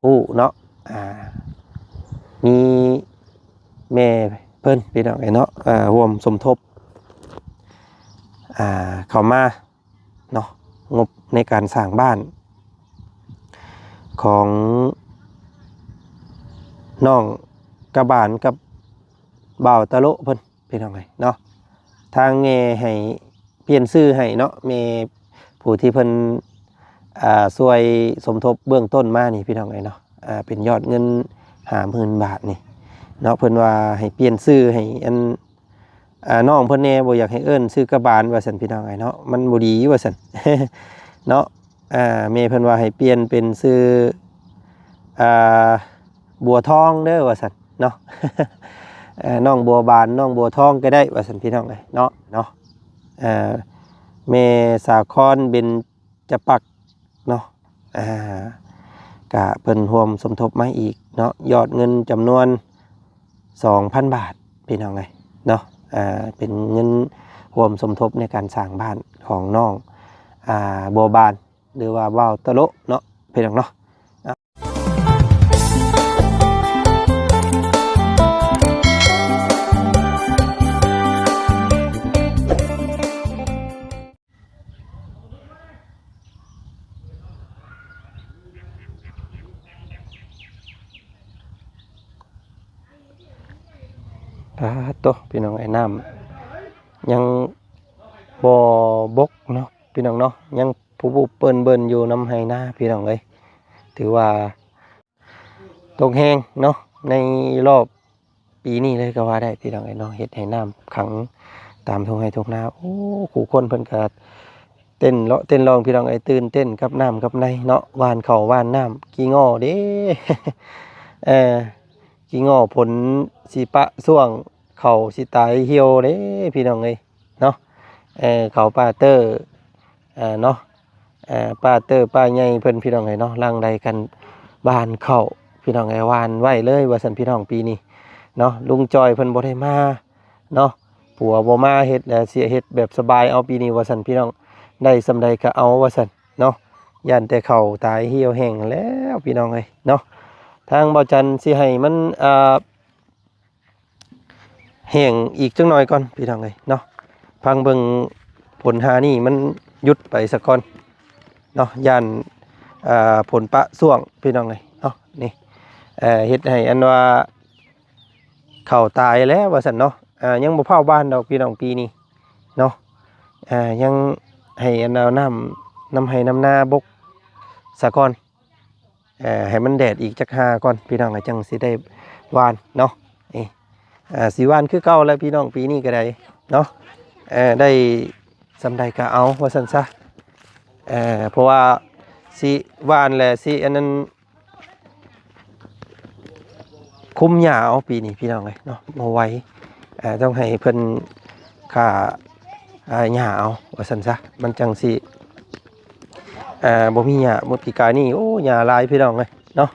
ຮູ້ເນາະ ອ່າ ມີແມ່ເພິ່ນ ພີ່ນ້ອງເອີຍເນາະ ເອີ່ ຮ່ວມສົມທົບ ອ່າ ເຂົ້າມາເນາະ ງົບໃນການສ້າງບ້ານຂອງນ້ອງກະບານກັບບ່າວຕະໂລະເພິ່ນ ພີ່ນ້ອງເອີຍເນາະ ທາງແມ່ໃຫ້ປ່ຽນຊື່ໃຫ້ເນາະ ແມ່ຜູ້ທີ່ເພິ່ນ ອ່າ ຊ່ວຍສົມທົບເບື້ອງຕົ້ນມານີ້ ພີ່ນ້ອງເອີຍເນາະ ອ່າ ເປັນຍອດເງິນຫ້າໝື່ນບາດນີ້ເນາະ ເພິ່ນວ່າໃຫ້ປ່ຽນຊື່ໃຫ້ອັນ ອ່າ ນ້ອງເພິ່ນແດ່ ບໍ່ຢາກໃຫ້ເອີ້ນຊື່ກະບານວ່າຊັ້ນ ພີ່ນ້ອງເອີຍເນາະ ມັນບໍ່ດີວ່າຊັ້ນເນາະ ອ່າ ແມ່ເພິ່ນວ່າໃຫ້ປ່ຽນເປັນຊື່ ອ່າ ບົວທອງເດີວ່າຊັ້ນເນາະ ເອີ ນ້ອງບົວບານ ນ້ອງບົວທອງກໍໄດ້ວ່າຊັ້ນ ພີ່ນ້ອງເອີຍເນາະ ເນາະ ເອີ ແມ່ສາຄອນເບັນຈະປັກເນາະ ອ່າ ກະເພິ່ນຮ່ວມສົມທົບມາອີກເນາະ ຍອດເງິນຈຳນວນສອງພັນບາດ ພີ່ນ້ອງເອີຍເນາະ ອ່າ ເປັນເງິນຮ່ວມສົມທົບໃນການສ້າງບ້ານຂອງນ້ອງ ອ່າ ບົວບານ ຫຼືວ່າບ່າວຕະໂລະເນາະ ພີ່ນ້ອງເນາະ. ປາດໂຕ ພີ່ນ້ອງເອີຍ ນ້ຳຍັງບໍ່ບົກເນາະ ພີ່ນ້ອງເນາະ ຍັງບຸບໆເບິ່ນໆຢູ່ນຳໄຮ່ນາ ພີ່ນ້ອງເອີຍ ຖືວ່າຕົກແຮງເນາະ ໃນລອບ ປີນີ້ເລີຍກໍວ່າໄດ້ ພີ່ນ້ອງເອີຍເນາະ ເຮັດໃຫ້ນ້ຳຂັງຕາມທົ່ງໄຮ່ທົ່ງນາ ໂອ້ ຄູ່ຄົນເພິ່ນກໍເຕັ້ນເລາະເຕັ້ນລອງ ພີ່ນ້ອງເອີຍ ຕື່ນເຕັ້ນກັບນ້ຳກັບໃນເນາະ ຫວ່ານເຂົ້າຫວ່ານນ້ຳ ຂີ້ງໍ້ເດ້ ເອີ ຂີ້ງໍ້ ຝົນຊິປະຊ່ວງ ເຂົ້າຊິຕາຍຫ່ຽວເດ້ ພີ່ນ້ອງເອີຍ ເນາະ ເອີ ເຂົ້າປ່າເຕີ ເອີ ເນາະ ເອີ ປ່າເຕີປ່າໃຫຍ່ເພິ່ນ ພີ່ນ້ອງເອີຍເນາະ ຫຼັ່ງໄຫຼກັນຫວ່ານເຂົ້າ ພີ່ນ້ອງເອີຍ ຫວ່ານໄວ້ເລີຍວ່າຊັ້ນ ພີ່ນ້ອງ ປີນີ້ເນາະ ລຸງຈອຍເພິ່ນບໍ່ໄດ້ມາເນາະ ຜົວບໍ່ມາ ເຮັດແລ້ວຊິເຮັດແບບສະບາຍເອົາປີນີ້ວ່າຊັ້ນ ພີ່ນ້ອງ ໄດ້ສ່ຳໃດກໍເອົາວ່າຊັ້ນເນາະ ຢ້ານແຕ່ເຂົ້າຕາຍຫ່ຽວແຫ້ງຫັ້ນແຫຼ້ວ ພີ່ນ້ອງເອີຍເນາະ ທາງບ່າວຈັນຊິໃຫ້ມັນ ອ່າ ແຫ້ງອີກຈັກໜ່ອຍກ່ອນ ພີ່ນ້ອງເອີຍເນາະ ຟັງເບິ່ງຝົນຫານີ້ມັນຢຸດໄປສາກ່ອນເນາະ ຢ້ານ ອ່າ ຝົນປະຊ່ວງ ພີ່ນ້ອງເອີຍເນາະ ນີ້ ເຮັດໃຫ້ອັນວ່າເຂົ້າຕາຍແລ້ວວ່າຊັ້ນເນາະ ຍັງບໍ່ຟ້າວຫວ່ານດອກ ພີ່ນ້ອງ ປີນີ້ເນາະ ຍັງໃຫ້ອັນ ເອົານ້ຳ ນຳໄຮ່ນຳນາບົກສາກ່ອນ ເອີ ໃຫ້ມັນແດດອີກຈັກຫາກ່ອນ ພີ່ນ້ອງ ກໍຈັ່ງຊິໄດ້ຫວ່ານເນາະ ນີ້ ເອີ ຊິຫວ່ານຄືເກົ່າແຫຼະ ພີ່ນ້ອງ ປີນີ້ກໍໄດ້ເນາະ ເອີ ໄດ້ສ່ຳໃດກໍເອົາວ່າຊັ້ນຊະ ເອີ ເພາະວ່າຊິຫວ່ານແຫຼະ ຊິອັນນັ້ນ ຄຸມຫຍ້າເອົາປີນີ້ ພີ່ນ້ອງເອີຍເນາະ ບໍ່ໄຫວ ເອີ ຕ້ອງໃຫ້ເພິ່ນຂ້າ ອ່າ ຫຍ້າເອົາວ່າຊັ້ນຊະ ມັນຈັ່ງຊິ ອ່າ ບໍ່ມີຫຍ້າ ໝົດປີກາຍນີ້ ໂອ້ ຫຍ້າຫຼາຍ ພີ່ນ້ອງເອີຍເນາະ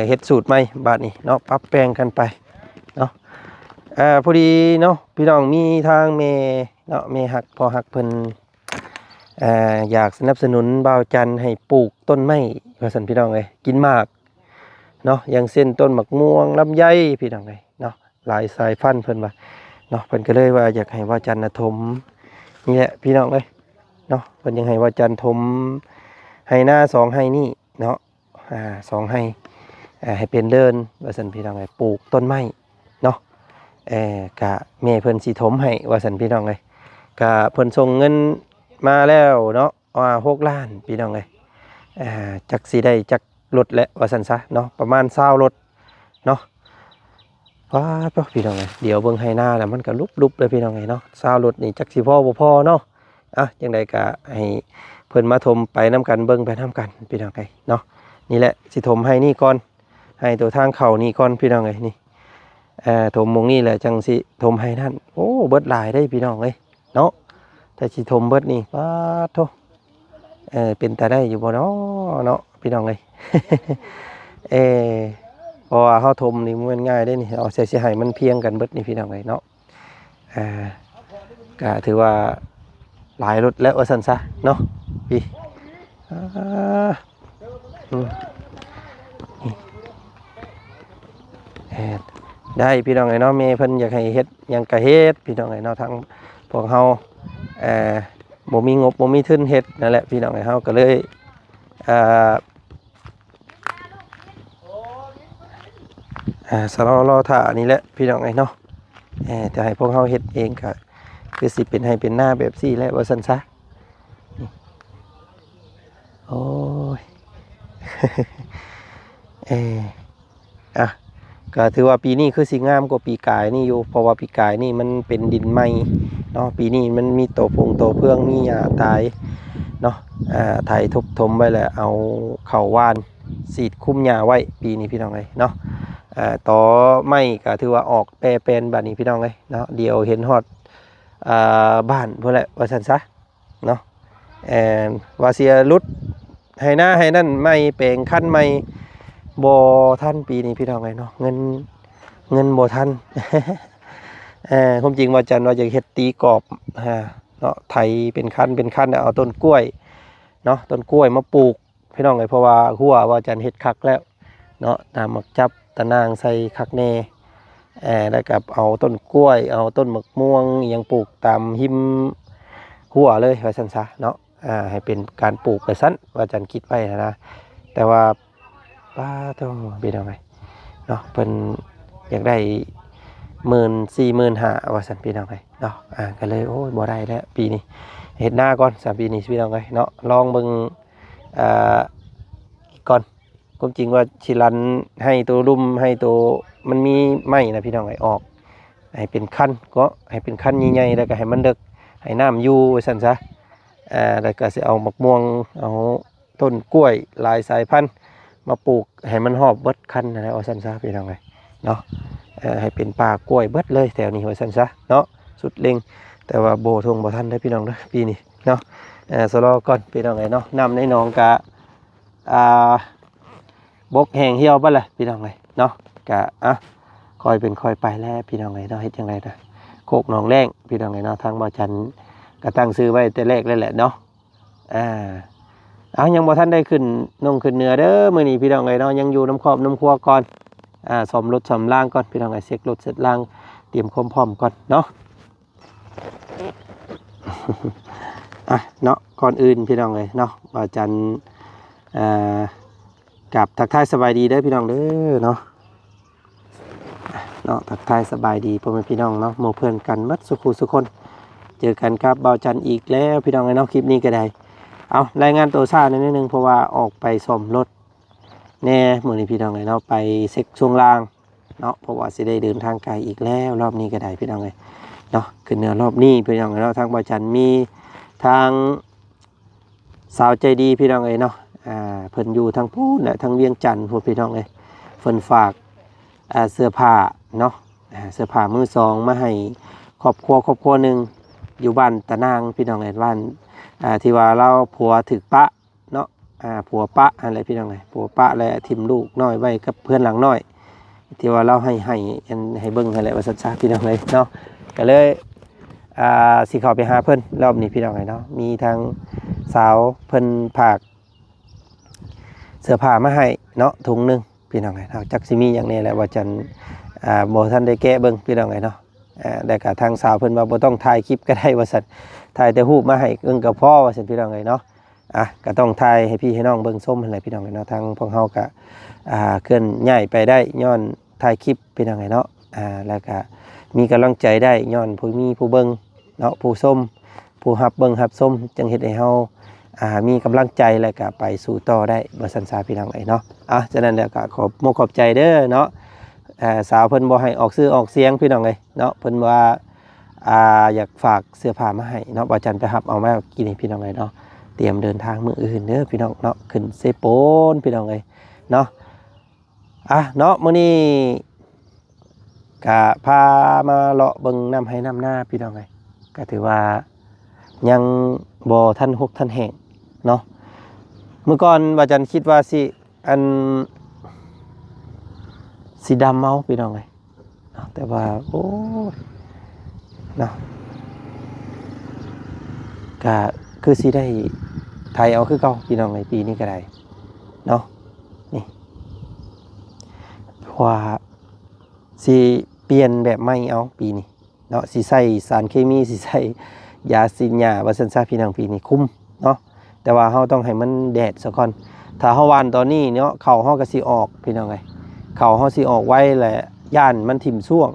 ເຮັດສູດໃໝ່ບາດນີ້ເນາະ ປັບແປງກັນໄປເນາະ ພໍດີເນາະ ພີ່ນ້ອງ ມີທາງແມ່ເນາະ ແມ່ຮັກ ພໍ່ຮັກເພິ່ນ ເອີ ຢາກສະໜັບສະໜູນບ່າວຈັນໃຫ້ປູກຕົ້ນໄມ້ວ່າຊັ້ນ ພີ່ນ້ອງເອີຍ ກິນໝາກເນາະ ຢ່າງເຊັ່ນ ຕົ້ນໝາກມ່ວງ ລຳໄຍ ພີ່ນ້ອງເອີຍເນາະ ຫຼາຍສາຍພັນເພິ່ນວ່າເນາະ ເພິ່ນກໍເລີຍວ່າຢາກໃຫ້ບ່າວຈັນນະຖົມ ນີ້ແຫຼະ ພີ່ນ້ອງເອີຍເນາະ ເພິ່ນຢາກໃຫ້ບ່າວຈັນຖົມໄຮ່ນາສອງໄຮ່ນີ້ເນາະ ອ່າ ສອງໄຮ່ ເອີ ໃຫ້ເປັນເດີ່ນວ່າຊັ້ນ ພີ່ນ້ອງເອີຍ ປູກຕົ້ນໄມ້ເນາະ ເອີ ກະແມ່ເພິ່ນຊິຖົມໃຫ້ວ່າຊັ້ນ ພີ່ນ້ອງເອີຍ ກະເພິ່ນສົ່ງເງິນມາແລ້ວເນາະ ວ່າຫົກລ້ານ ພີ່ນ້ອງເອີຍ ອ່າ ຈັກຊິໄດ້ຈັກລົດແຫຼະວ່າຊັ້ນຊະເນາະ ປະມານຊາວລົດເນາະ ປາດໂທ້ ພີ່ນ້ອງເອີຍ ດຽວເບິ່ງໄຮ່ນາແລ້ວມັນກໍຫຼຸບໆເລີຍ ພີ່ນ້ອງເອີຍເນາະ ຊາວລົດນີ້ຈັກຊິພໍບໍ່ພໍເນາະ ອ່ະ ຈັ່ງໃດກໍໃຫ້ເພິ່ນມາຖົມໄປນຳກັນ ເບິ່ງໄປນຳກັນ ພີ່ນ້ອງເອີຍເນາະ ນີ້ແຫຼະ ຊິຖົມໄຮ່ນີ້ກ່ອນ ໄຮ່ຕົວທາງເຂົ້ານີ້ກ່ອນ ພີ່ນ້ອງເອີຍ ນີ້ ເອີ ຖົມໝ່ອງນີ້ແຫຼະ ຈັ່ງຊິຖົມໄຮ່ນັ້ນ ໂອ້ ເບິດຫຼາຍເດ້ ພີ່ນ້ອງເອີຍ ເນາະ ຖ້າຊິຖົມເບິດນີ້ ປາດໂທ້ ເອີ ເປັນຕາໄດ້ຢູ່ບໍ່ເນາະ ເນາະ ພີ່ນ້ອງເອີຍ ເອີ ເພາະວ່າເຮົາຖົມນີ້ບໍ່ແມ່ນງ່າຍເດ້ນີ້ ເອົາໃສ່ ຊິໃຫ້ມັນພຽງກັນເບິດນີ້ ພີ່ນ້ອງເອີຍເນາະ ອ່າ ກະຖືວ່າຫຼາຍລົດແລ້ວວ່າຊັ້ນຊະເນາະ ປີ ອ່າ ອືມ ເຮັດໄດ້ພີ່ນ້ອງເອີຍເນາະ ແມ່ເພິ່ນຢາກໃຫ້ເຮັດຫຍັງກະເຮັດພີ່ນ້ອງເອີຍເນາະ ທາງພວກເຮົາ ເອີ ບໍ່ມີງົບບໍ່ມີທຶນເຮັດນັ້ນແຫຼະພີ່ນ້ອງເອີຍ ເຮົາກະເລີຍ ເອີ ອ່າ ສະລໍລໍຖ້ານີ້ແຫຼະພີ່ນ້ອງເອີຍເນາະ ເອີ ຈະໃຫ້ພວກເຮົາເຮັດເອງກະຄືຊິເປັນໄຮ່ເປັນນາແບບຊີ້ແຫຼະວ່າຊັ້ນຊະ ໂອ້ຍ ເອີ ອ່ະ ກໍຖືວ່າປີນີ້ຄືຊິງາມກວ່າປີກາຍນີ້ຢູ່ ເພາະວ່າປີກາຍນີ້ມັນເປັນດິນໃໝ່ເນາະ ປີນີ້ມັນມີໂຕຜົງໂຕເຟືອງ ມີຫຍ້າຕາຍເນາະ ອ່າ ໄຖທົບຖົມໄວ້ ແລ້ວເອົາເຂົ້າຫວ່ານ ສີດຄຸມຫຍ້າໄວ້ປີນີ້ພີ່ນ້ອງເອີຍເນາະ ອ່າ ຕໍໄມ້ກໍຖືວ່າອອກແປແປນບາດນີ້ພີ່ນ້ອງເອີຍເນາະ ດຽວເຫັນຮອດ ອ່າ ບ້ານພຸ້ນແຫຼະວ່າຊັ້ນຊະເນາະ ແມ່ນວ່າຊິຫຼຸດໄຮ່ນາໄຮ່ນັ້ນໃໝ່ ແປງຄັນໃໝ່ ບໍ່ທັນປີນີ້ພີ່ນ້ອງເອີຍເນາະ ເງິນ ເງິນບໍ່ທັນ ເອີ ຄວາມຈິງວ່າຈັນວ່າຈະເຮັດຕີກອບ ອ່າ ເນາະ ໄຖເປັນຄັນເປັນຄັນ ເອົາຕົ້ນກ້ວຍເນາະ ຕົ້ນກ້ວຍມາປູກ ພີ່ນ້ອງເອີຍ ເພາະວ່າຮົ້ວວ່າຈັນເຮັດຄັກແລ້ວເນາະ ນ້ຳໝາກຈັບຕະໜ່າງໃສ່ຄັກແນ່ ແລະກໍເອົາຕົ້ນກ້ວຍ ເອົາຕົ້ນໝາກມ່ວງອີ່ຫຍັງປູກຕາມຮິມຮົ້ວເລີຍວ່າຊັ້ນຊະເນາະ ໃຫ້ເປັນການປູກໄປຊັ້ນວ່າຈັນຄິດໄວ້ຫັ້ນນະ ແຕ່ວ່າ ປາໂທ້ ພີ່ນ້ອງເອີຍເນາະ ເພິ່ນຢາກໄດ້ໝື່ນສີ່ໝື່ນຫ້າວ່າຊັ້ນ ພີ່ນ້ອງເອີຍເນາະ ກໍເລີຍ ໂອ້ຍ ບໍ່ໄດ້ແລ້ວປີນີ້ ເຮັດນາກ່ອນຊະປີນີ້ ພີ່ນ້ອງເອີຍເນາະ ລອງເບິ່ງ ອ່າ ກ່ອນ ຄວາມຈິງວ່າຊິລັນໃຫ້ໂຕລຸ່ມ ໃຫ້ໂຕມັນມີໄມ້ນະພີ່ນ້ອງເອີຍ ອອກໃຫ້ເປັນຄັນເນາະ ໃຫ້ເປັນຄັນໃຫຍ່ໆ ແລ້ວກໍໃຫ້ມັນເດິກ ໃຫ້ນ້ຳຢູ່ວ່າຊັ້ນຊະ ແລ້ວກໍຊິເອົາໝາກມ່ວງ ເອົາຕົ້ນກ້ວຍຫຼາຍສາຍພັນມາປູກໃຫ້ມັນຮອບເບິດຄັນຫັ້ນແຫຼະວ່າຊັ້ນຊະ ພີ່ນ້ອງເອີຍເນາະ ໃຫ້ເປັນປ່າກ້ວຍເບິດເລີຍແຖວນີ້ວ່າຊັ້ນຊະເນາະ ສຸດເລັ່ງ ແຕ່ວ່າບໍ່ທົ່ງບໍ່ທັນເດີພີ່ນ້ອງເດີ ປີນີ້ເນາະ ຊະລໍກ່ອນພີ່ນ້ອງເອີຍເນາະ ນ້ຳໃນໜອງກະ ອ່າ ບົກແຫ້ງຫ່ຽວເບິດແຫຼະພີ່ນ້ອງເອີຍເນາະ ກະ ອ່ະ ຄ່ອຍເປັນຄ່ອຍໄປແຫຼະພີ່ນ້ອງເອີຍເນາະ ເຮັດຈັ່ງໃດນະ ໂຄກໜອງແລ້ງພີ່ນ້ອງເອີຍເນາະ ທາງບ່າວຈັນກະຕັ້ງຊື່ໄວ້ແຕ່ແລກແລ້ວແຫຼະເນາະ ອ່າ ເອົາ ຍັງບໍ່ທັນໄດ້ຂຶ້ນໜົ່ງຂຶ້ນເໜືອເດີມື້ນີ້ພີ່ນ້ອງເອີຍເນາະ ຍັງຢູ່ນຳຄອບນຳຄົວກ່ອນ ອ່າ ສ້ອມລົດສ້ອມລາງກ່ອນພີ່ນ້ອງເອີຍ ເຊັກລົດເຊັກລາງ ຕຽມຄວາມພ້ອມກ່ອນເນາະ ອ່ະເນາະ ກ່ອນອື່ນພີ່ນ້ອງເອີຍເນາະ ບ່າວຈັນ ອ່າ ກາບທັກທາຍສະບາຍດີເດີພີ່ນ້ອງເດີເນາະ ເນາະ ທັກທາຍສະບາຍດີພໍ່ແມ່ພີ່ນ້ອງເນາະ ໝູ່ເພື່ອນກັນໝົດສູ່ຄູ່ສູ່ຄົນ ເຈີກັນກັບບ່າວຈັນອີກແລ້ວພີ່ນ້ອງເອີຍເນາະ ຄລິບນີ້ກໍໄດ້ ເອົາ ລາຍງານໂຕຊ້າໜ້ອຍໜຶ່ງ ເພາະວ່າອອກໄປສ້ອມລົດແດ່ມື້ນີ້ພີ່ນ້ອງເອີຍເນາະ ໄປເຊັກຊ່ວງລ່າງເນາະ ເພາະວ່າຊິໄດ້ເດີນທາງໄກອີກແລ້ວ ຮອບນີ້ກໍໄດ້ພີ່ນ້ອງເອີຍເນາະ ຂຶ້ນເໜືອຮອບນີ້ພີ່ນ້ອງເອີຍເນາະ ທາງບ່າວຈັນມີທາງ ສາວໃຈດີພີ່ນ້ອງເອີຍເນາະ ອ່າ ເພິ່ນຢູ່ທາງພຸ້ນແຫຼະ ທາງວຽງຈັນພຸ້ນພີ່ນ້ອງເອີຍ ເພິ່ນຝາກ ອ່າ ເສື້ອຜ້າເນາະ ອ່າ ເສື້ອຜ້າມືສອງມາໃຫ້ຄອບຄົວ ຄອບຄົວໜຶ່ງ ຢູ່ບ້ານຕານາງພີ່ນ້ອງເອີຍ ບ້ານ ອ່າ ທີ່ວ່າລາວຜົວຖືກປະເນາະ ອ່າ ຜົວປະຫັ້ນແຫຼະພີ່ນ້ອງເອີຍ ຜົວປະ ແລະ ຖິ້ມລູກນ້ອຍໄວ້ກັບເຮືອນຫຼັງນ້ອຍ ທີ່ວ່າລາວໃຫ້ ໃຫ້ ອັນ ໃຫ້ເບິ່ງຫັ້ນແຫຼະວ່າຊັ້ນຊະພີ່ນ້ອງເອີຍເນາະ ກໍເລີຍ ອ່າ ຊິເຂົ້າໄປຫາເພິ່ນລອບນີ້ພີ່ນ້ອງເອີຍເນາະ ມີທາງສາວເພິ່ນຝາກເສື້ອຜ້າມາໃຫ້ເນາະ ຖົງໜຶ່ງພີ່ນ້ອງເອີຍເນາະ ຈັກຊິມີຫຍັງແດ່ແຫຼະ ວ່າຈັນ ອ່າ ບໍ່ທັນໄດ້ແກະເບິ່ງພີ່ນ້ອງເອີຍເນາະ ອ່າ ແລ້ວກໍທາງສາວເພິ່ນວ່າບໍ່ຕ້ອງຖ່າຍຄລິບກໍໄດ້ວ່າຊັ້ນ ຖ່າຍແຕ່ຮູບມາໃຫ້ເບິ່ງກໍພໍວ່າຊັ້ນພີ່ນ້ອງເອີຍເນາະ ອ່ະ ກໍຕ້ອງຖ່າຍໃຫ້ພີ່ໃຫ້ນ້ອງເບິ່ງຊົມຫັ້ນແຫຼະພີ່ນ້ອງເອີຍເນາະ ທາງພວກເຮົາກໍ ອ່າ ເຄື່ອນຍ້າຍໄປໄດ້ຍ້ອນຖ່າຍຄລິບພີ່ນ້ອງເອີຍເນາະ ອ່າ ແລ້ວກໍມີກຳລັງໃຈໄດ້ຍ້ອນຜູ້ມີຜູ້ເບິ່ງເນາະ ຜູ້ຊົມ ຜູ້ຮັບເບິ່ງຮັບຊົມ ຈຶ່ງເຮັດໃຫ້ເຮົາ ອ່າ ມີກຳລັງໃຈ ແລ້ວກໍໄປສູ້ຕໍ່ໄດ້ ວ່າຊັ້ນຊະພີ່ນ້ອງເອີຍເນາະ ອ່ະ ສະນັ້ນແລ້ວກໍຂອບມຸກຂອບໃຈເດີເນາະ ອ່າ ສາວເພິ່ນບໍ່ໃຫ້ອອກຊື່ອອກສຽງພີ່ນ້ອງເອີຍເນາະ ເພິ່ນວ່າ ອ່າ ຢາກຝາກເສື້ອຜ້າມາໃຫ້ເນາະ ວ່າຈັນໄປຮັບເອົາມາກີ້ນີ້ພີ່ນ້ອງເອີຍເນາະ ຕຽມເດີນທາງມື້ອື່ນເດີພີ່ນ້ອງເນາະ ຂຶ້ນເຊໂປນພີ່ນ້ອງເອີຍເນາະ ອ່ະເນາະ ມື້ນີ້ກະພາມາເລາະເບິ່ງນ້ຳໄຮ່ນ້ຳນາພີ່ນ້ອງເອີຍ ກະຖືວ່າຍັງບໍ່ທັນຮົກທັນແຫ້ງເນາະ ມື້ກ່ອນວ່າຈັນຄິດວ່າຊິ ອັນ ຊິດຳເອົາພີ່ນ້ອງເອີຍ ເນາະ ແຕ່ວ່າ ໂອ້ຍ ເນາະ ກະຄືຊິໄດ້ໄຖເອົາຄືເກົ່າພີ່ນ້ອງເອີຍ ປີນີ້ກໍໄດ້ເນາະ ນີ້ ເພາະວ່າ ຊິປ່ຽນແບບໃໝ່ເອົາປີນີ້ເນາະ ຊິໃສ່ສານເຄມີ ຊິໃສ່ຢາສີດຫຍ້າວ່າຊັ້ນຊະ ພີ່ນ້ອງ ປີນີ້ຄຸມເນາະ. ແຕ່ວ່າເຮົາຕ້ອງໃຫ້ມັນແດດສາກ່ອນ ຖ້າເຮົາຫວ່ານຕອນນີ້ເນາະ ເຂົ້າເຮົາກໍຊິອອກ ພີ່ນ້ອງເອີຍ ເຂົ້າເຮົາຊິອອກໄວ ແລະ ຢ້ານມັນຖິ້ມຊ່ວງ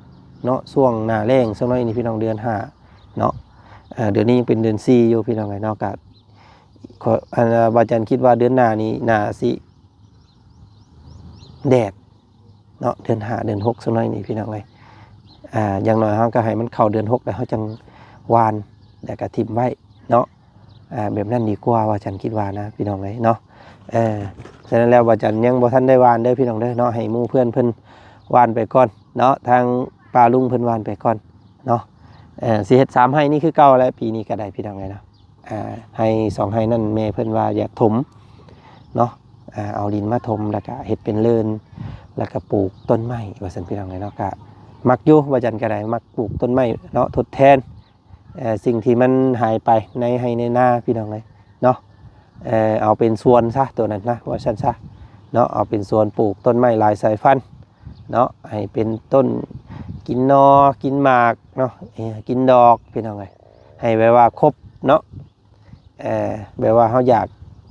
ເນາະ ຊ່ວງໜ້າແລ້ງ ສ່ວນຫຼາຍນີ້ ພີ່ນ້ອງ ເດືອນຫ້າເນາະ ເອີ ເດືອນນີ້ຍັງເປັນເດືອນສີ່ຢູ່ ພີ່ນ້ອງເອີຍເນາະ ກໍ ຂ້ອຍ ອັນ ບ່າວຈັນຄິດວ່າເດືອນໜ້ານີ້ໜ້າຊິແດດເນາະ ເດືອນຫ້າເດືອນຫົກ ສ່ວນຫຼາຍນີ້ ພີ່ນ້ອງເອີຍ ອ່າ ຢ່າງໜ້ອຍເຮົາກໍໃຫ້ມັນເຂົ້າເດືອນຫົກ ແລ້ວເຮົາຈັ່ງຫວ່ານ ແລ້ວກໍຖິ້ມໄວ້ເນາະ ອ່າ ແບບນັ້ນດີກວ່າ ບ່າວຈັນຄິດວ່ານະ ພີ່ນ້ອງເອີຍເນາະ ເອີ ສະນັ້ນແລ້ວ ບ່າວຈັນຍັງບໍ່ທັນໄດ້ຫວ່ານເດີ ພີ່ນ້ອງເດີເນາະ ໃຫ້ໝູ່ເພື່ອນເພິ່ນຫວ່ານໄປກ່ອນເນາະ ທາງປ້າລຸງເພິ່ນຫວ່ານໄປກ່ອນເນາະ ເອີ ຊິເຮັດສາມໄຮ່ນີ້ຄືເກົ່າແຫຼະ ປີນີ້ກໍໄດ້ ພີ່ນ້ອງເອີຍເນາະ. ອ່າ ໄຮ່ສອງໄຮ່ນັ້ນແມ່ເພິ່ນວ່າຢາກຖົມເນາະ ອ່າ ເອົາດິນມາຖົມ ແລ້ວກະເຮັດເປັນເລີນ ແລ້ວກະປູກຕົ້ນໄມ້ວ່າຊັ້ນ ພີ່ນ້ອງເອີຍເນາະ. ກະມັກຢູ່ ບ່າວຈັນກະໄດ້ມັກປູກຕົ້ນໄມ້ເນາະ ທົດແທນ ເອີ ສິ່ງທີ່ມັນຫາຍໄປໃນໄຮ່ໃນນາ ພີ່ນ້ອງເອີຍເນາະ. ເອີ ເອົາເປັນສວນຊະ ໂຕນັ້ນນະ ວ່າຊັ້ນຊະເນາະ ເອົາເປັນສວນ ປູກຕົ້ນໄມ້ຫຼາຍສາຍພັນເນາະ ໃຫ້ເປັນຕົ້ນກິນໜໍ່ກິນໝາກເນາະ ເອີ ກິນດອກ ພີ່ນ້ອງເອີຍ ໃຫ້ແບບວ່າຄົບເນາະ ເອີ ແບບວ່າເຮົາຢາກ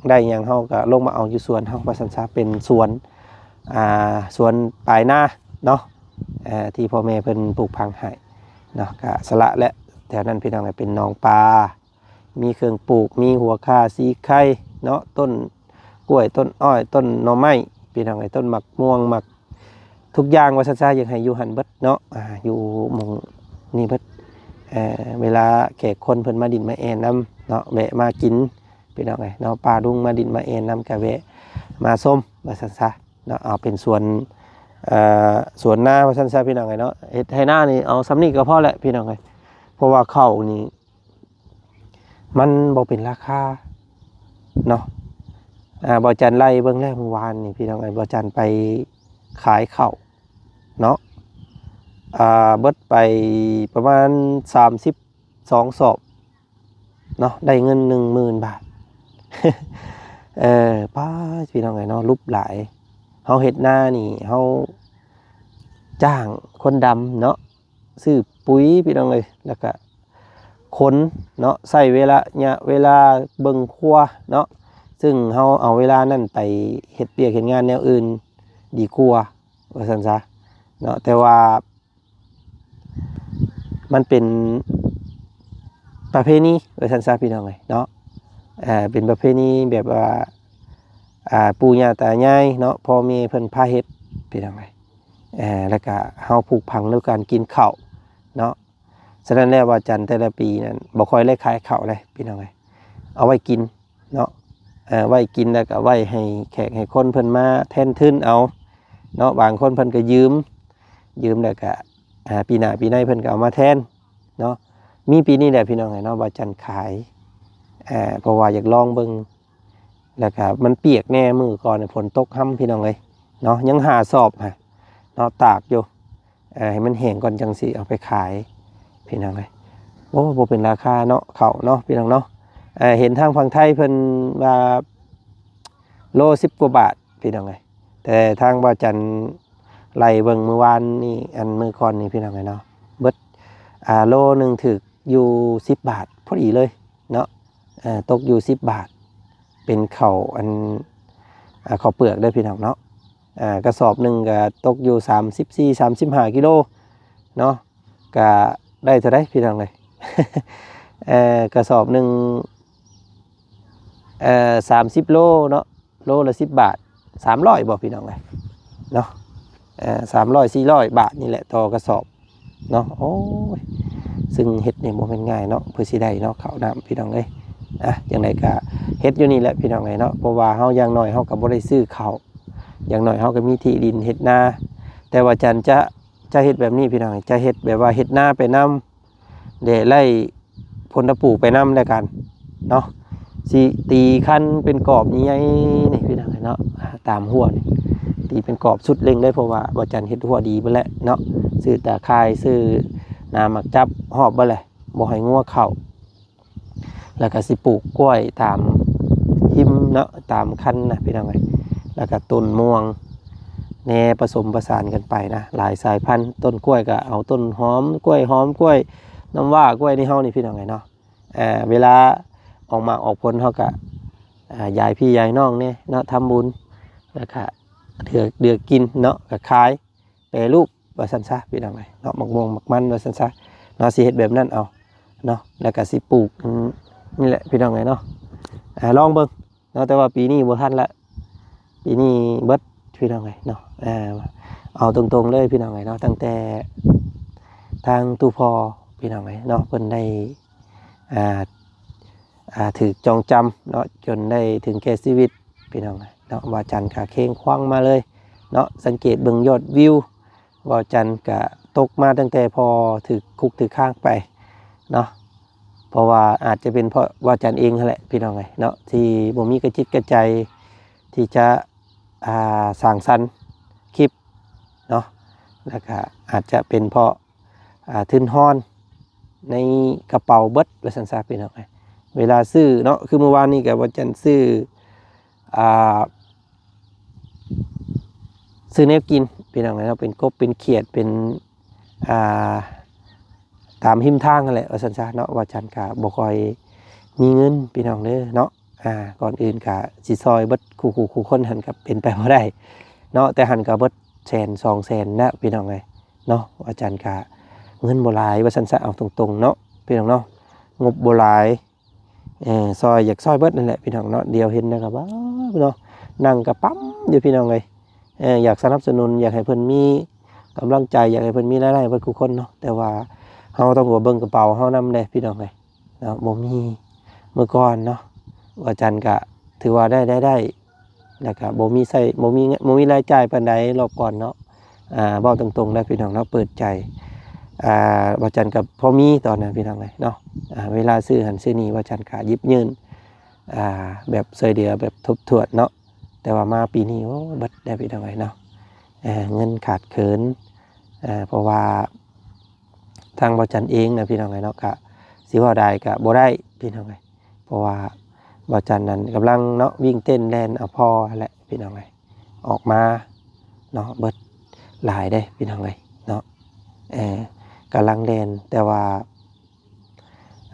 ໄດ້ຫຍັງ ເຮົາກໍລົງມາເອົາຢູ່ສວນເຮົາ ວ່າຊັ້ນຊະ ເປັນສວນ ອ່າ ສວນປາຍນາເນາະ ເອີ ທີ່ພໍ່ແມ່ເພິ່ນປູກຝັງໃຫ້ເນາະ. ກະສະຫຼະແຫຼະ ແຖວນັ້ນ ພີ່ນ້ອງເອີຍ ເປັນໜອງປາ ມີເຄື່ອງປູກ ມີຫົວຂ່າ ສີໄຄເນາະ ຕົ້ນກ້ວຍ ຕົ້ນອ້ອຍ ຕົ້ນໜໍ່ໄມ້ ພີ່ນ້ອງເອີຍ ຕົ້ນໝາກມ່ວງ ໝາກ ທຸກຢ່າງວ່າຊັ້ນຊະ ຢາກໃຫ້ຢູ່ຫັ້ນເບິດເນາະ ອ່າ ຢູ່ໝ່ອງນີ້ເບິດ ເອີ ເວລາແຂກຄົນເພິ່ນມາດິນມາແອນນຳເນາະ ແວະມາກິນ ພີ່ນ້ອງເອີຍເນາະ ປ້າລຸງມາດິນມາແອນນຳ ກະແວະມາຊົມວ່າຊັ້ນຊະເນາະ. ເອົາເປັນສວນ ເອີ ສວນນາວ່າຊັ້ນຊະ ພີ່ນ້ອງເອີຍເນາະ ເຮັດໄຮ່ນານີ້ເອົາສ່ຳນີ້ກໍພໍແຫຼະ ພີ່ນ້ອງເອີຍ ເພາະວ່າເຂົ້ານີ້ ມັນບໍ່ເປັນລາຄາເນາະ. ອ່າ ບ່າວຈັນໄລ່ເບິ່ງແລ້ວມື້ວານນີ້ ພີ່ນ້ອງເອີຍ ບ່າວຈັນໄປຂາຍເຂົ້າເນາະ ອ່າ ເບິດໄປປະມານສາມສິບສອງສອບເນາະ ໄດ້ເງິນໜຶ່ງໝື່ນບາດ ເອີ ປ້າ ພີ່ນ້ອງເອີຍເນາະ ຫຼຸບຫຼາຍ. ເຮົາເຮັດນານີ້ ເຮົາຈ້າງຄົນດຳເນາະ ຊື້ປຸ໋ຍ ພີ່ນ້ອງເອີຍ ແລ້ວກະຂົນເນາະ ໃຊ້ເວລາ ໄລຍະເວລາເບິ່ງຄົວເນາະ ຊຶ່ງເຮົາເອົາເວລານັ້ນໄປເຮັດວຽກເຮັດງານແນວອື່ນດີກວ່າ ວ່າຊັ້ນຊະເນາະ. ແຕ່ວ່າມັນເປັນປະເພນີ ວ່າຊັ້ນຊະ ພີ່ນ້ອງເອີຍເນາະ ເປັນປະເພນີແບບວ່າ ອ່າ ປູ່ຍ່າຕາຍາຍເນາະ ພໍ່ແມ່ເພິ່ນພາເຮັດ ພີ່ນ້ອງເອີຍ ເອີ ແລ້ວກະເຮົາຜູກຝັງດ້ວຍການກິນເຂົ້າເນາະ. ສະນັ້ນແລ້ວ ບ່າວຈັນແຕ່ລະປີນັ້ນບໍ່ຄ່ອຍໄດ້ຂາຍເຂົ້າເລີຍ ພີ່ນ້ອງເອີຍ ເອົາໄວ້ກິນເນາະ ເອີ ໄວ້ກິນ ແລ້ວກະໄວ້ໃຫ້ແຂກໃຫ້ຄົນເພິ່ນມາແທນທຶນເອົາເນາະ. ບາງຄົນເພິ່ນກະຢືມ ຢືມແລ້ວກະ ອ່າ ປີໜ້າປີໃນເພິ່ນກະເອົາມາແທນເນາະ. ມີປີນີ້ແຫຼະ ພີ່ນ້ອງເອີຍເນາະ ບ່າວຈັນຂາຍ ເອີ ເພາະວ່າຢາກລອງເບິ່ງ ແລ້ວກະມັນປຽກແດ່ ມື້ກ່ອນຝົນຕົກຮຳ ພີ່ນ້ອງເອີຍເນາະ ຍັງຫ້າສອບຫັ້ນເນາະ ຕາກຢູ່ ເອີ ໃຫ້ມັນແຫ້ງກ່ອນຈັ່ງຊິເອົາໄປຂາຍ ພີ່ນ້ອງເອີຍ. ໂອ້ ບໍ່ເປັນລາຄາເນາະ ເຂົ້າເນາະ ພີ່ນ້ອງເນາະ. ເອີ ເຫັນທາງຝັ່ງໄທເພິ່ນວ່າໂລສິບກວ່າບາດ ພີ່ນ້ອງເອີຍ ແຕ່ທາງບ່າວຈັນໄລ່ເບິ່ງມື້ວານນີ້ ອັນມື້ກ່ອນນີ້ ພີ່ນ້ອງເອີຍເນາະ ເບິດ ອ່າ ໂລໜຶ່ງຖືກຢູ່ສິບບາດພໍດີເລີຍເນາະ ເອີ ຕົກຢູ່ສິບບາດ ເປັນເຂົ້າອັນ ອ່າ ເຂົ້າເປືອກເດີ ພີ່ນ້ອງເນາະ. ອ່າ ກະສອບໜຶ່ງກະຕົກຢູ່ສາມສິບສີ່ ສາມສິບຫ້າກິໂລເນາະ ກະໄດ້ເທົ່າໃດ ພີ່ນ້ອງເອີຍ ເອີ ກະສອບໜຶ່ງ ເອີ ສາມສິບໂລເນາະ ໂລລະສິບບາດ ສາມຮ້ອຍບໍ່ ພີ່ນ້ອງເອີຍເນາະ ເອີ ສາມຮ້ອຍ ສີ່ຮ້ອຍບາດນີ້ແຫຼະຕໍ່ກະສອບເນາະ. ໂອ້ຍ ຊຶ່ງເຮັດນີ້ບໍ່ແມ່ນງ່າຍເນາະ ເພື່ອຊິໄດ້ເນາະ ເຂົ້ານ້ຳ ພີ່ນ້ອງເອີຍ. ອ່ະ ຈັ່ງໃດກະເຮັດຢູ່ນີ້ແຫຼະ ພີ່ນ້ອງເອີຍເນາະ ເພາະວ່າເຮົາ ຢ່າງໜ້ອຍເຮົາກະບໍ່ໄດ້ຊື້ເຂົ້າ ຢ່າງໜ້ອຍເຮົາກະມີທີ່ດິນເຮັດນາ. ແຕ່ວ່າຈັນຈະ ຈະເຮັດແບບນີ້ ພີ່ນ້ອງ ຈະເຮັດແບບວ່າເຮັດນາໄປນຳ ແລະ ໄລ່ຜົນຕະປູໄປນຳແລ້ວກັນເນາະ. ຊິຕີຄັນເປັນກອບໃຫຍ່ໆນີ້ ພີ່ນ້ອງເນາະ ຕາມຮົ້ວນີ້ ຕີເປັນກອບສຸດເລັ່ງເລີຍ ເພາະວ່າບ່າວຈັນເຮັດຮົ້ວດີເບິດແລ້ວເນາະ ຊື້ຕາຂ່າຍ ຊື້ໜາໝາກຈັບຮອບເບິດແຫຼະ ບໍ່ໃຫ້ງົວເຂົ້າ. ແລ້ວກະຊິປູກກ້ວຍຕາມຮິມເນາະ ຕາມຄັນນະ ພີ່ນ້ອງເອີຍ ແລ້ວກະຕົ້ນມ່ວງ ແນ່ ປະສົມປະສານກັນໄປນະ ຫຼາຍສາຍພັນ. ຕົ້ນກ້ວຍກໍເອົາຕົ້ນຫອມ ກ້ວຍຫອມ ກ້ວຍນ້ຳວ້າ ກ້ວຍໃນເຮົານີ້ ພີ່ນ້ອງເອີຍເນາະ. ເອີ ເວລາອອກໝາກອອກຜົນ ເຮົາກໍ ອ່າ ຢາຍພີ່ຢາຍນ້ອງແດ່ເນາະ ທຳບຸນ ແລ້ວກະເລືອກ ເລືອກກິນເນາະ ກະຂາຍ ແປຮູບວ່າຊັ້ນຊະ ພີ່ນ້ອງເອີຍເນາະ. ໝາກມ່ວງໝາກມັນວ່າຊັ້ນຊະເນາະ ຊິເຮັດແບບນັ້ນເອົາເນາະ. ແລ້ວກະຊິປູກ ອືມ ນີ້ແຫຼະ ພີ່ນ້ອງເອີຍເນາະ. ອ່າ ລອງເບິ່ງເນາະ ແຕ່ວ່າປີນີ້ບໍ່ທັນລະ ປີນີ້ເບິດ ພີ່ນ້ອງເອີຍເນາະ. ເອົາ ເອົາຕົງໆເລີຍ ພີ່ນ້ອງເອີຍເນາະ ຕັ້ງແຕ່ທາງຕູ້ພໍ່ ພີ່ນ້ອງເອີຍເນາະ ເພິ່ນໄດ້ ອ່າ ອ່າ ຖືກຈອງຈຳເນາະ ຈົນໄດ້ເຖິງແກ່ຊີວິດ ພີ່ນ້ອງເນາະ. ບ່າວຈັນກະເຄັ່ງຄວັງມາເລີຍເນາະ ສັງເກດເບິ່ງຍອດວິວ ບ່າວຈັນກະຕົກມາຕັ້ງແຕ່ພໍຖືກຄຸກຖືກຄ້າງໄປເນາະ. ເພາະວ່າອາດຈະເປັນເພາະບ່າວຈັນເອງຫັ້ນແຫຼະ ພີ່ນ້ອງເອີຍເນາະ ທີ່ບໍ່ມີກະຈິດກະໃຈທີ່ຈະ ອ່າ ສ້າງສັນຄລິບເນາະ ແລ້ວກະອາດຈະເປັນເພາະ ອ່າ ທຶນຮອນໃນກະເປົາເບິດວ່າຊັ້ນຊະ ພີ່ນ້ອງເອີຍ. ເວລາຊື້ເນາະ ຄືມື້ວານນີ້ກໍວ່າຈັ່ງ ຊື້ ອ່າ ຊື້ແນວກິນ ພີ່ນ້ອງເອີຍເນາະ ເປັນກົບເປັນຂຽດ ເປັນ ອ່າ ຕາມຮິມທາງຫັ້ນແຫຼະວ່າຊັ້ນຊະເນາະ. ບ່າວຈັນກໍບໍ່ຄ່ອຍມີເງິນ ພີ່ນ້ອງເດີເນາະ. ອ່າ ກ່ອນອື່ນກໍຊິຊ່ອຍເບິດຄູ່ໆ ຄູ່ຄົນຫັ້ນກໍເປັນໄປບໍ່ໄດ້ເນາະ ແຕ່ຫັ້ນກໍເບິດແສນສອງແສນແລ້ວ ພີ່ນ້ອງເອີຍເນາະ. ບ່າວຈັນກໍເງິນບໍ່ຫຼາຍວ່າຊັ້ນຊະ ເອົາຕົງໆເນາະ ພີ່ນ້ອງເນາະ ງົບບໍ່ຫຼາຍ. ເອີ ຊ່ອຍ ຢາກຊ່ອຍເບິດນັ້ນແຫຼະ ພີ່ນ້ອງເນາະ. ດຽວເຫັນແລ້ວກໍ ວ້າວ ເນາະ ນັ່ງກະປ້ຳຢູ່ ພີ່ນ້ອງເອີຍ. ເອີ ຢາກສະໜັບສະໜູນ ຢາກໃຫ້ເພິ່ນມີກຳລັງໃຈ ຢາກໃຫ້ເພິ່ນມີລາຍໄດ້ເບິດຄູ່ຄົນເນາະ ແຕ່ວ່າເຮົາຕ້ອງເບິ່ງກະເປົາເຮົານຳເດ້ ພີ່ນ້ອງເອີຍເນາະ. ບໍ່ມີ ເມື່ອກ່ອນເນາະ ວ່າຈັນກະຖືວ່າໄດ້ ໄດ້ ໄດ້ ແລ້ວກະບໍ່ມີໃຊ້ ບໍ່ມີ ບໍ່ມີລາຍຈ່າຍປານໃດ ລອບກ່ອນເນາະ. ອ່າ ເວົ້າຕົງໆ ແລ້ວ ພີ່ນ້ອງເນາະ ເປີດໃຈ. ອ່າ ວ່າຈັນກໍພໍມີຕອນນັ້ນ ພີ່ນ້ອງເອີຍເນາະ. ອ່າ ເວລາຊື້ຫັ້ນຊື້ນີ້ ວ່າຈັນກໍຫຍິບຍື່ນ ອ່າ ແບບຊ່ວຍເຫຼືອແບບຄົບຖ້ວນເນາະ. ແຕ່ວ່າມາປີນີ້ ໂອ້ ເບິດແລ້ວ ພີ່ນ້ອງເອີຍເນາະ. ເງິນຂາດເຂີນ ເພາະວ່າ ທາງບ່າວຈັນເອງນະ ພີ່ນ້ອງເອີຍເນາະ ກະຊິເວົ້າໄດ້ກະບໍ່ໄດ້ ພີ່ນ້ອງເອີຍ. ເພາະວ່າບ່າວຈັນນັ້ນກຳລັງເນາະ ວິ່ງເຕັ້ນແລ່ນເອົາພໍ່ຫັ້ນແຫຼະ ພີ່ນ້ອງເອີຍ ອອກມາເນາະ. ເບິດຫຼາຍເດ້ ພີ່ນ້ອງເອີຍເນາະ. ເອີ ກຳລັງແລ່ນ ແຕ່ວ່າ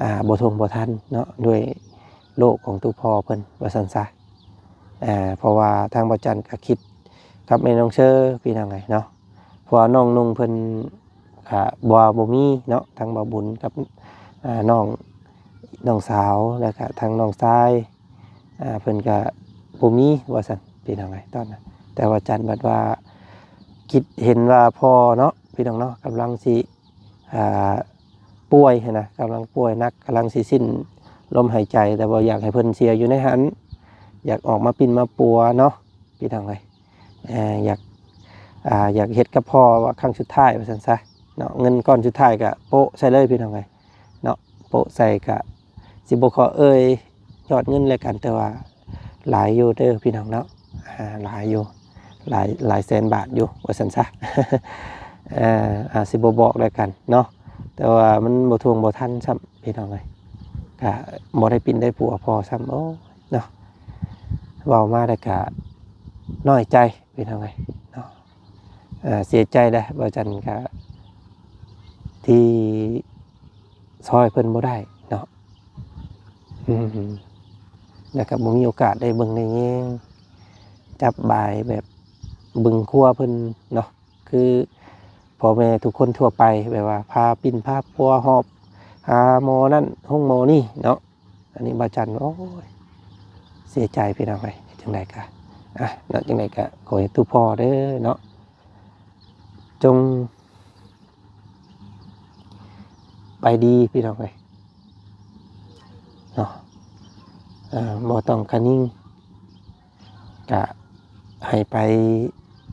ອ່າ ບໍ່ທົ່ງບໍ່ທັນເນາະ ດ້ວຍໂລກຂອງຕູ້ພໍ່ເພິ່ນວ່າຊັ້ນຊະ. ເພາະວ່າທາງບ່າວຈັນກະຄິດກັບແມ່ນ້ອງເຊີ ພີ່ນ້ອງເອີຍເນາະ. ເພາະວ່ານ້ອງນຸ່ງເພິ່ນກະບໍ່ວ່າບໍ່ມີເນາະ ທັງບ່າວບຸນກັບ ອ່າ ນ້ອງ ນ້ອງສາວ ແລ້ວກະທັງນ້ອງຊາຍ ອ່າ ເພິ່ນກະບໍ່ມີວ່າຊັ້ນ ພີ່ນ້ອງເອີຍ ຕອນນັ້ນ. ແຕ່ວ່າຈັນບັດວ່າຄິດເຫັນວ່າພໍ່ເນາະ ພີ່ນ້ອງເນາະ ກຳລັງຊິ ອ່າ ປ່ວຍຫັ້ນນະ ກຳລັງປ່ວຍໜັກ ກຳລັງຊິສິ້ນລົມຫາຍໃຈ ແຕ່ບໍ່ຢາກໃຫ້ເພິ່ນເສຍຢູ່ໃນຫັ້ນ ຢາກອອກມາປິ່ນມາປົວເນາະ ພີ່ນ້ອງເອີຍ. ເອີ ຢາກ ອ່າ ຢາກເຮັດກັບພໍ່ວ່າຄັ້ງສຸດທ້າຍວ່າຊັ້ນຊະເນາະ. ເງິນກ້ອນສຸດທ້າຍກະໂປະໃສ່ເລີຍ ພີ່ນ້ອງເອີຍເນາະ. ໂປະໃສ່ກະຊິບໍ່ຂໍເອີ່ຍຍອດເງິນແລ້ວກັນ ແຕ່ວ່າຫຼາຍຢູ່ເດີ ພີ່ນ້ອງເນາະ. ອ່າ ຫຼາຍຢູ່ ຫຼາຍ ຫຼາຍແສນບາດຢູ່ວ່າຊັ້ນຊະ. ເອີ ອາ ຊິບໍ່ບອກແລ້ວກັນເນາະ ແຕ່ວ່າມັນບໍ່ທ່ວງບໍ່ທັນຊ້ຳ ພີ່ນ້ອງເອີຍ ກະບໍ່ໄດ້ປິ່ນໄດ້ປົວພໍ່ຊ້ຳ. ໂອ້ຍ ເນາະ ເວົ້າມາແລ້ວກະນ້ອຍໃຈ ພີ່ນ້ອງເອີຍເນາະ. ເສຍໃຈແຫຼະ ບ່າວຈັນກະທີ່ຊ່ອຍເພິ່ນບໍ່ໄດ້ເນາະ. ອືມ ແລ້ວກະບໍ່ມີໂອກາດໄດ້ເບິ່ງໄດ້ແຍງ ຈັບບາຍແບບເບິ່ງຄົວເພິ່ນເນາະ ຄືພໍ່ແມ່ທຸກຄົນທົ່ວໄປ ແບບວ່າພາປິ່ນພາປົວ ຫອບຫາໝໍນັ້ນໂຮງໝໍນີ້ເນາະ. ອັນນີ້ບ່າວຈັນ ໂອ້ຍ ເສຍໃຈ ພີ່ນ້ອງເອີຍ. ເຮັດຈັ່ງໃດກະ ອ່ະ ເນາະ ຈັ່ງໃດກະຂໍໃຫ້ຕູ້ພໍ່ເດີເນາະ ຈົ່ງໄປດີ ພີ່ນ້ອງເອີຍເນາະ. ເອີ ບໍ່ຕ້ອງຄະນິງ ກະໃຫ້ໄປ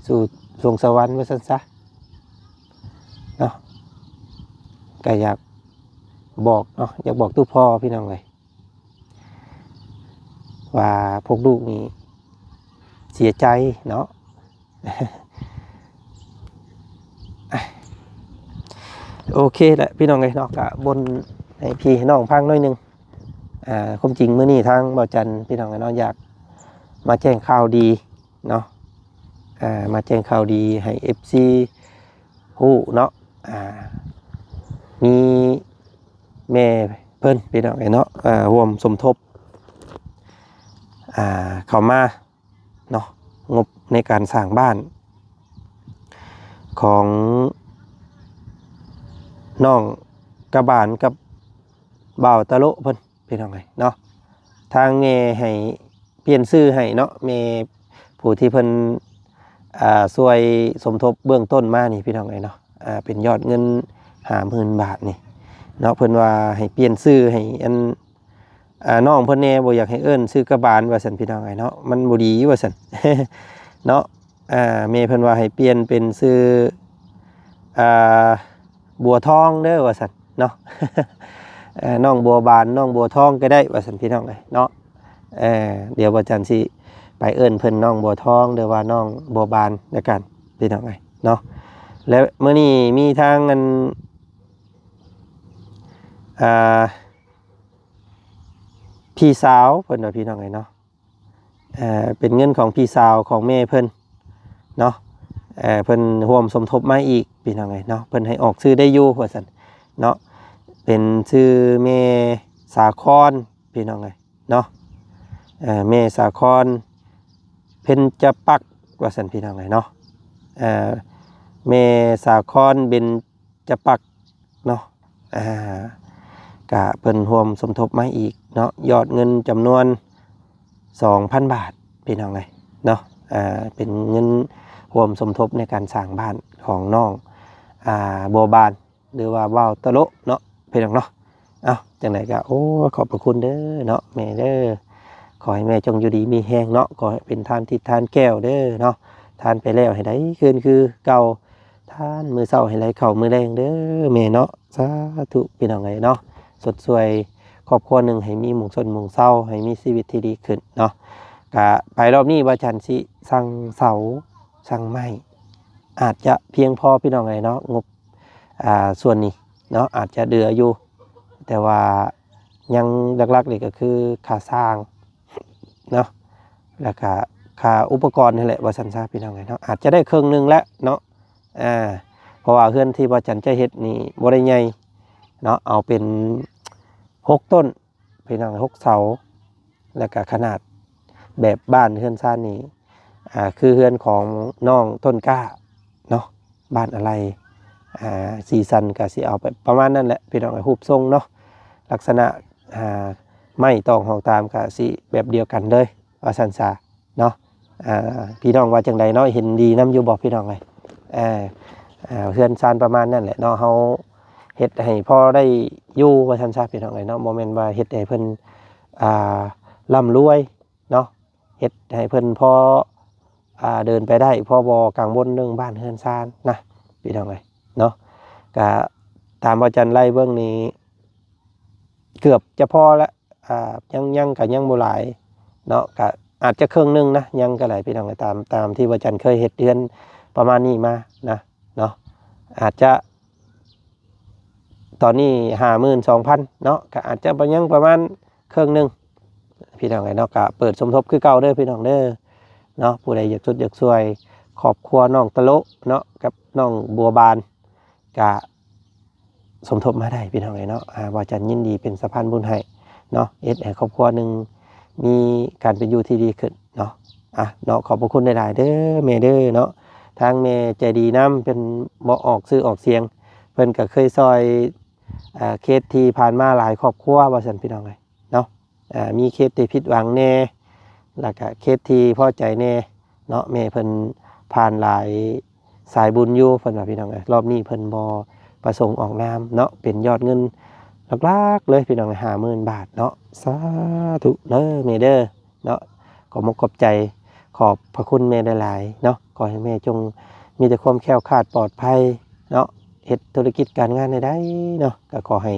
ສູ່ສວງສະຫວັນວ່າຊັ້ນຊະເນາະ. ກະຢາກບອກເນາະ ຢາກບອກຕູ້ພໍ່ ພີ່ນ້ອງເອີຍ ວ່າພວກລູກນີ້ເສຍໃຈເນາະ. ໂອເຄແຫຼະ ພີ່ນ້ອງເອີຍເນາະ ກະບົ່ນໃຫ້ພີ່ໃຫ້ນ້ອງຟັງໜ້ອຍໜຶ່ງ. ອ່າ ຄວາມຈິງມື້ນີ້ທາງບ່າວຈັນ ພີ່ນ້ອງເອີຍເນາະ ຢາກມາແຈ້ງຂ່າວດີເນາະ. ອ່າ ມາແຈ້ງຂ່າວດີໃຫ້ເອັຟຊີຮູ້ເນາະ ອ່າ ມີແມ່ເພິ່ນ ພີ່ນ້ອງເອີຍເນາະ ອ່າ ຮ່ວມສົມທົບ ອ່າ ເຂົ້າມາເນາະ ງົບໃນການສ້າງບ້ານຂອງນ້ອງກະບານກັບບ່າວຕະໂລະເພິ່ນ ພີ່ນ້ອງເອີຍເນາະ ທາງແມ່ໃຫ້ປ່ຽນຊື່ໃຫ້ເນາະ ແມ່ຜູ້ທີ່ເພິ່ນ ອ່າ ຊ່ວຍສົມທົບເບື້ອງຕົ້ນມານີ້ ພີ່ນ້ອງເອີຍເນາະ ອ່າ ເປັນຍອດເງິນຫ້າໝື່ນບາດນີ້ເນາະ ເພິ່ນວ່າໃຫ້ປ່ຽນຊື່ໃຫ້ອັນ ອ່າ ນ້ອງເພິ່ນແດ່ ບໍ່ຢາກໃຫ້ເອີ້ນຊື່ກະບານວ່າຊັ້ນ ພີ່ນ້ອງເອີຍເນາະ ມັນບໍ່ດີວ່າຊັ້ນເນາະ ອ່າ ແມ່ເພິ່ນວ່າໃຫ້ປ່ຽນເປັນຊື່ ອ່າ ບົວທອງເດີວ່າຊັ້ນເນາະ ເອີ ນ້ອງບົວບານ ນ້ອງບົວທອງກໍໄດ້ວ່າຊັ້ນ ພີ່ນ້ອງເອີຍເນາະ ເອີ ດຽວບ່າວຈັນຊິໄປເອີ້ນເພິ່ນນ້ອງບົວທອງ ຫຼືວ່ານ້ອງບົວບານລະກັນ ພີ່ນ້ອງເອີຍເນາະ ແລະມື້ນີ້ມີທາງອັນ ອ່າ ພີ່ສາວເພິ່ນວ່າ ພີ່ນ້ອງເອີຍເນາະ ເອີ ເປັນເງິນຂອງພີ່ສາວຂອງແມ່ເພິ່ນເນາະ ເອີ ເພິ່ນຮ່ວມສົມທົບມາອີກ ພີ່ນ້ອງເອີຍເນາະ ເພິ່ນໃຫ້ອອກຊື່ໄດ້ຢູ່ວ່າຊັ້ນເນາະ ເປັນຊື່ແມ່ສາຄອນ ພີ່ນ້ອງເອີຍເນາະ ເອີ ແມ່ສາຄອນເພັນຈະປັກວ່າຊັ້ນ ພີ່ນ້ອງເອີຍເນາະ ເອີ ແມ່ສາຄອນເບັນ ຈະປັກເນາະ ອ່າ ກະເພິ່ນຮ່ວມສົມທົບມາອີກເນາະ ຍອດເງິນຈຳນວນສອງພັນບາດ ພີ່ນ້ອງເອີຍເນາະ ອ່າ ເປັນເງິນຮ່ວມສົມທົບໃນການສ້າງບ້ານຂອງນ້ອງ ອ່າ ບົວບານ ຫຼືວ່າບ່າວຕະໂລະເນາະ ພີ່ນ້ອງເນາະ ເອົ້າ ຈັ່ງໃດກໍ ໂອ້ ຂອບພະຄຸນເດີເນາະ ແມ່ເດີ ຂໍໃຫ້ແມ່ຈົ່ງຢູ່ດີມີແຮງເນາະ ຂໍໃຫ້ເປັນທານທິບທານແກ້ວເດີເນາະ ທານໄປແລ້ວໃຫ້ໄດ້ຄືນຄືເກົ່າ ທານມື້ເຊົ້າໃຫ້ໄຫຼເຂົ້າມື້ແລງເດີແມ່ເນາະ ສາທຸ ພີ່ນ້ອງເອີຍເນາະ ຊົດຊ່ວຍຄອບຄົວໜຶ່ງໃຫ້ມີໝົງຊົນໝົງເຊົາ ໃຫ້ມີຊີວິດທີ່ດີຂຶ້ນເນາະ ກະໄປລອບນີ້ບ່າວຈັນຊິສັ່ງເສົາ ສັ່ງໄມ້ ອາດຈະພຽງພໍ ພີ່ນ້ອງເອີຍເນາະ ງົບ ອ່າ ສ່ວນນີ້ເນາະ ອາດຈະເຫຼືອຢູ່ ແຕ່ວ່າຍັງຫຼັກໆນີ້ກໍຄືຄ່າຊ່າງເນາະ ແລ້ວກະຄ່າອຸປະກອນນີ້ແຫຼະ ວ່າຊັ້ນຊະ ພີ່ນ້ອງເອີຍເນາະ ອາດຈະໄດ້ເຄິ່ງໜຶ່ງແຫຼະເນາະ ອ່າ ເພາະວ່າເຮືອນທີ່ບ່າວຈັນຈະເຮັດນີ້ບໍ່ໄດ້ໃຫຍ່ເນາະ ເອົາເປັນຫົກຕົ້ນ ພີ່ນ້ອງ ຫົກເສົາ ແລ້ວກະຂະໜາດແບບບ້ານເຮືອນຊານນີ້ ອ່າ ຄືເຮືອນຂອງນ້ອງຕົ້ນກ້າເນາະ ບ້ານອາໄລ ອ່າ ສີສັນກະຊິເອົາແບບປະມານນັ້ນແຫຼະ ພີ່ນ້ອງ ຮູບຊົງເນາະ ລັກສະນະ ອ່າ ໄມ້ຕອກຫອກຕາມກະຊິແບບດຽວກັນເລີຍ ວ່າຊັ້ນຊະເນາະ ອ່າ ພີ່ນ້ອງວ່າຈັ່ງໃດເນາະ ເຫັນດີນຳຢູ່ບໍ່ ພີ່ນ້ອງເອີຍ ເອີ ເຮືອນຊານປະມານນັ້ນແຫຼະເນາະ ເຮົາເຮັດໃຫ້ພໍໄດ້ຢູ່ ວ່າຊັ້ນຊະ ພີ່ນ້ອງເອີຍເນາະ ບໍ່ແມ່ນວ່າເຮັດໃຫ້ເພິ່ນ ອ່າ ລ່ຳລວຍເນາະ ເຮັດໃຫ້ເພິ່ນພໍ ອ່າ ເດີນໄປໄດ້ ພໍບໍ່ກັງວົນເລື່ອງບ້ານເຮືອນຊານນະ ພີ່ນ້ອງເອີຍເນາະ ກະຕາມບ່າວຈັນໄລ່ເບິ່ງນີ້ ເກືອບຈະພໍລະ ອ່າ ຍັງ ຍັງກະຍັງບໍ່ຫຼາຍເນາະ ກະອາດຈະເຄິ່ງໜຶ່ງນະ ຍັງກະຫຼາຍ ພີ່ນ້ອງເອີຍ ຕາມ ຕາມທີ່ບ່າວຈັນເຄີຍເຮັດເຮືອນປະມານນີ້ມານະເນາະ ອາດຈະ ຕອນນີ້ຫ້າໝື່ນສອງພັນເນາະ ກະອາດຈະຍັງປະມານເຄິ່ງໜຶ່ງ ພີ່ນ້ອງເອີຍເນາະ ກະເປີດສົມທົບຄືເກົ່າເດີ ພີ່ນ້ອງເດີເນາະ ຜູ້ໃດຢາກຊົດຢາກຊ່ວຍຄອບຄົວນ້ອງຕະໂລະເນາະ ກັບນ້ອງບົວບານ ກະ ສົມທົບມາໄດ້ ພີ່ນ້ອງເອີຍເນາະ ອ່າ ບ່າວຈັນຍິນດີເປັນສະພານບຸນໃຫ້ເນາະ ເຮັດໃຫ້ຄອບຄົວໜຶ່ງມີການເປັນຢູ່ທີ່ດີຂຶ້ນເນາະ ອ່ະເນາະ ຂອບພະຄຸນຫຼາຍໆເດີແມ່ເດີເນາະ ທາງແມ່ໃຈດີນຳ ເພິ່ນບໍ່ອອກຊື່ອອກສຽງ ເພິ່ນກໍເຄີຍຊ່ອຍ ເອີ ເຄສທີ່ຜ່ານມາຫຼາຍຄອບຄົວວ່າຊັ້ນ ພີ່ນ້ອງເອີຍເນາະ ອ່າ ມີເຄສທີ່ຜິດຫວັງແດ່ ແລ້ວກະເຄສທີ່ພໍໃຈແດ່ເນາະ ແມ່ເພິ່ນຜ່ານຫຼາຍສາຍບຸນຢູ່ ເພິ່ນວ່າ ພີ່ນ້ອງເອີຍ ລອບນີ້ເພິ່ນບໍ່ປະສົງອອກນາມເນາະ ເປັນຍອດເງິນຫຼັກໆເລີຍ ພີ່ນ້ອງເອີຍ ຫ້າໝື່ນບາດເນາະ ສາທຸເດີແມ່ເດີເນາະ ຂອບອົກຂອບໃຈ ຂອບພະຄຸນແມ່ຫຼາຍໆເນາະ ຂໍໃຫ້ແມ່ຈົ່ງມີແຕ່ຄວາມແຄ້ວຄາດປອດໄພເນາະ ເຮັດທຸລະກິດການງານໃດໆເນາະ ກໍຂໍໃຫ້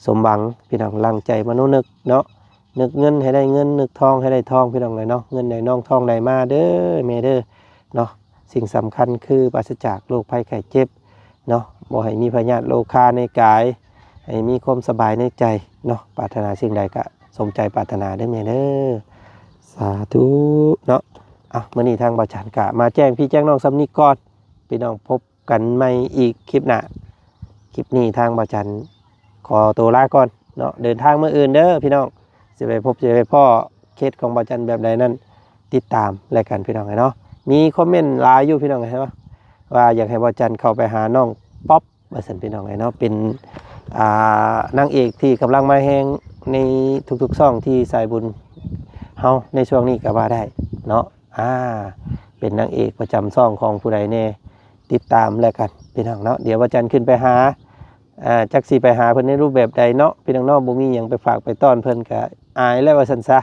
ສົມຫວັງ ພີ່ນ້ອງ ຕັ້ງໃຈມະໂນນຶກເນາະ ນຶກເງິນໃຫ້ໄດ້ເງິນ ນຶກທອງໃຫ້ໄດ້ທອງ ພີ່ນ້ອງເອີຍເນາະ ເງິນໄຫຼນອງທອງໄຫຼມາເດີແມ່ເດີເນາະ ສິ່ງສຳຄັນຄືປາສະຈາກໂລກໄພໄຂ້ເຈັບເນາະ ບໍ່ໃຫ້ມີພະຍາດໂລຄາໃນກາຍ ໃຫ້ມີຄວາມສະບາຍໃນໃຈເນາະ ປາດຖະໜາສິ່ງໃດກະສົມໃຈປາດຖະໜາເດີແມ່ເດີ ສາທຸເນາະ ເອົາ ມື້ນີ້ທາງບ່າວຈັນກະມາແຈ້ງພີ່ແຈ້ງນ້ອງສ່ຳນີ້ກ່ອນ ພີ່ນ້ອງ ພົບກັນໃໝ່ອີກຄລິບໜ້າ. ຄລິບນີ້ທາງບ່າວຈັນຂໍໂຕລາກ່ອນເນາະ ເດີນທາງມື້ອື່ນເດີພີ່ນ້ອງ ຊິໄປພົບຊິໄປພໍ້ເຄສຂອງບ່າວຈັນແບບໃດນັ້ນ ຕິດຕາມແລະກັນພີ່ນ້ອງເອີຍເນາະ. ມີຄອມເມັນຫຼາຍຢູ່ພີ່ນ້ອງເອີຍເນາະ ວ່າຢາກໃຫ້ບ່າວຈັນເຂົ້າໄປຫານ້ອງປັອບ ວ່າຊັ້ນພີ່ນ້ອງເອີຍເນາະ ເປັນ ອ່າ ນາງເອກທີ່ກຳລັງມາແຮງໃນທຸກໆຊ່ອງທີ່ສາຍບຸນເຮົາໃນຊ່ວງນີ້ກໍວ່າໄດ້ເນາະ. ອ່າ ເປັນນາງເອກປະຈຳຊ່ອງຂອງຜູ້ໃດແດ່ ຕິດຕາມແລ້ວກັນພີ່ນ້ອງເນາະ. ດຽວບ່າວຈັນຂຶ້ນໄປຫາ ອ່າ ຈັກຊິໄປຫາເພິ່ນໃນຮູບແບບໃດເນາະ ພີ່ນ້ອງເນາະ. ບໍ່ມີຫຍັງໄປຝາກໄປຕ້ອນເພິ່ນ ກໍອາຍແລ້ວວ່າຊັ້ນຊະ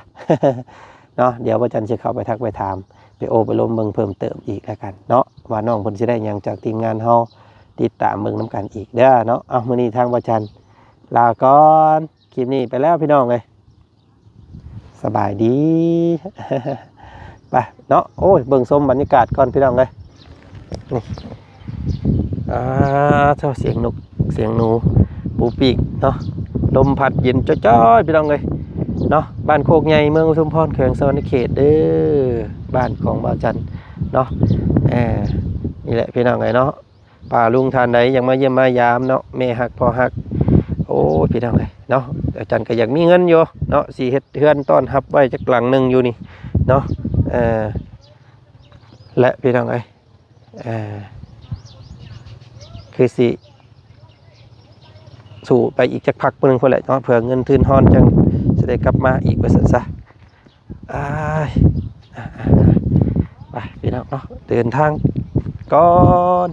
ເນາະ. ດຽວບ່າວຈັນຊິເຂົ້າໄປທັກໄປຖາມ ໄປໂອ້ໄປລົມເບິ່ງເພີ່ມເຕີມອີກແລ້ວກັນເນາະ ວ່ານ້ອງເພິ່ນຊິໄດ້ຫຍັງຈາກທີມງານເຮົາ. ຕິດຕາມເບິ່ງນຳກັນອີກເດີເນາະ. ເອົາ ມື້ນີ້ທາງບ່າວຈັນລາກ່ອນ ຄລິບນີ້ໄປແລ້ວພີ່ນ້ອງເອີຍ ສະບາຍດີ ໄປເນາະ. ໂອ້ຍ ເບິ່ງຊົມບັນຍາກາດກ່ອນພີ່ນ້ອງເອີຍ ນີ້ ອ່າ ໂທ້ ສຽງນົກສຽງໜູປູປີກເນາະ ລົມພັດເຢັນຈ້ອຍໆ ພີ່ນ້ອງເອີຍເນາະ. ບ້ານໂຄກໃຫຍ່ ເມືອງປະທຸມພອນ ແຂວງສະຫວັນນະເຂດເດີ ບ້ານຂອງບ່າວຈັນເນາະ. ເອີ ນີ້ແຫຼະພີ່ນ້ອງເອີຍເນາະ ປ້າລຸງທ່ານໃດຢາກມາຢ້ຽມມາຢາມເນາະ ແມ່ຮັກພໍ່ຮັກ ໂອ້ຍ ພີ່ນ້ອງເອີຍເນາະ. ອາຈານກໍຢາກມີເງິນຢູ່ເນາະ ຊິເຮັດເຮືອນຕ້ອນຮັບໄວ້ຈັກຫຼັງໜຶ່ງຢູ່ນີ້ເນາະ. ເອີ ແລະ ພີ່ນ້ອງເອີຍ ເອີ ຄືຊິສູ້ໄປອີກຈັກພັກໜຶ່ງພຸ້ນແຫຼະເນາະ ເພື່ອເງິນທຶນຮອນຈັ່ງຊິໄດ້ກັບມາອີກ ວ່າຊັ້ນຊະ. ອ້າຍ ອ່າໆໆ ໄປພີ່ນ້ອງເນາະ ເດີນທາງກ່ອນ.